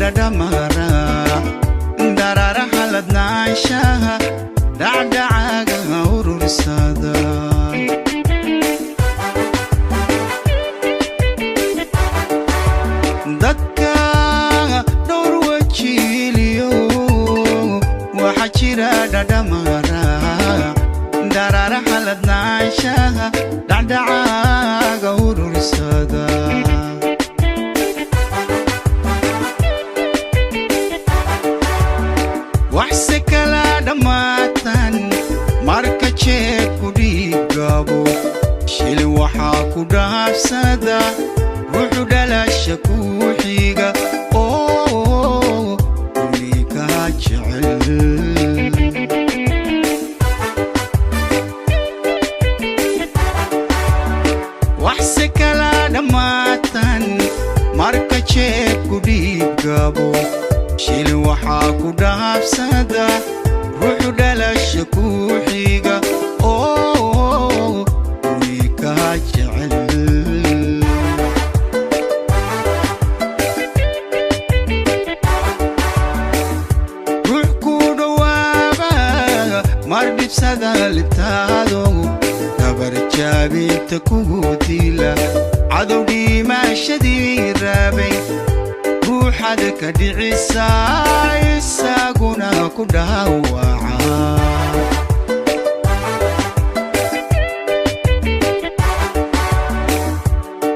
Dhadhamara daraaraha ladnaanshaha dhacdhacaaga urursada. Dadka dhowr wajiiliyo waxaa jira dhadhamara daraaraha ladnaanshaha dhacdhacaaga urursada. Waxse kala dhammaatan marka jeebku dhiiggabo, shilin waxaa ku dhaafsada ruuxu dhalasha kuu xiga oo kaa jecel. Waxse kala dhammaatan marka jeebku dhiiggabo, shilin waxaa ku dhaafsada ruuxu dhalasha kuu xiga oo kaa jecel. Ruux ku dhowaaba mar dhibsada libtaado, dabarjaabinta kugu dila, cadow dhimaashadii raabay, ruuxad ka dhicisa isaguna ku dhaawaca.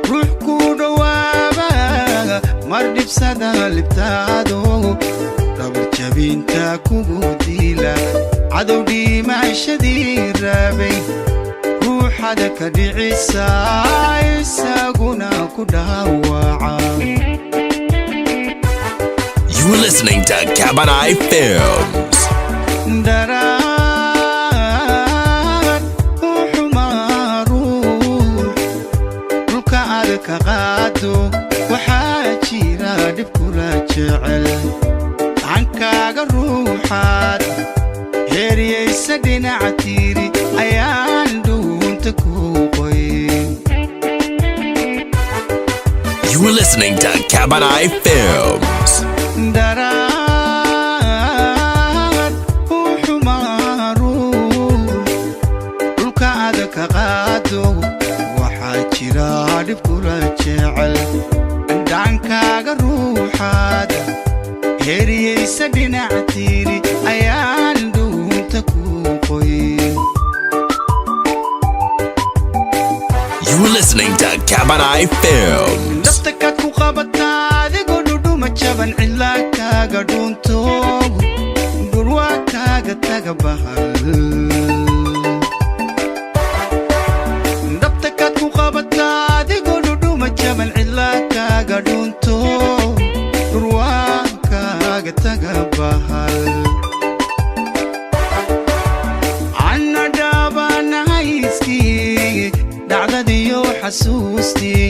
Ruux ku dhowaaba mar dhibsada libtaado, dabarjabinta kugu dila, cadow dhimaashadii raabay, ruuxada ka dhicisa isaguna ku dhaawaca. You are listening to Cabanai Films. Daraar uxumaa ruux dhulka aad ka qaado, waxaa jira dhib kula jecel. Gacankaaga ruuxaad heeryaysa dhinaca tiiri ayaan dhuunta ku qoy. You are listening to Cabanai Films. Daraar uxumaa ruux dhulka aad ka qaado, waxaa jira dhib kula jecel. Dhacankaaga ruuxaad heeryaysa dhinac tiiri ayaan dhuunta ku qoy. You are listening to Cabanai Films. Dhabta kaad ku qabataa adigoo dhudhuma jaban, cidlaa kaaga dhuunto, dhurwaa kaaga taga bahal. Dhabta kaad ku qabataa adigoo dhudhuma jaban, cidlaa kaaga dhuunto, dhurwaa kaaga taga bahal. Anna dhaabanahayskii dhacdadiyo xasuustii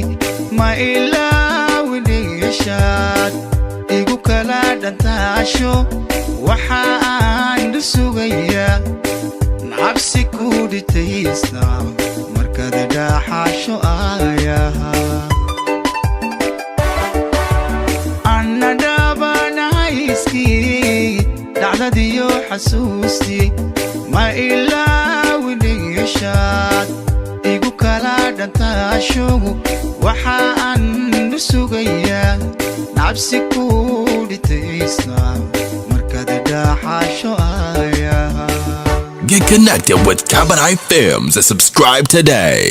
ma ilaawiligashaad igu kala dhantaasho, waxa aan dhul sugayaa nacabsi ku dhitaysna markaad dhaaxaasho aayaha. Anna dhaabanahayskii dhacdadiyo xasuustii ma ilaawiligashaad igu kala dhantaasho, waxa aan dhul sugayaa nacabsi ku dhitaysna markaad dhaaxaasho aayaha. Get connected with Cabanai Films and subscribe today.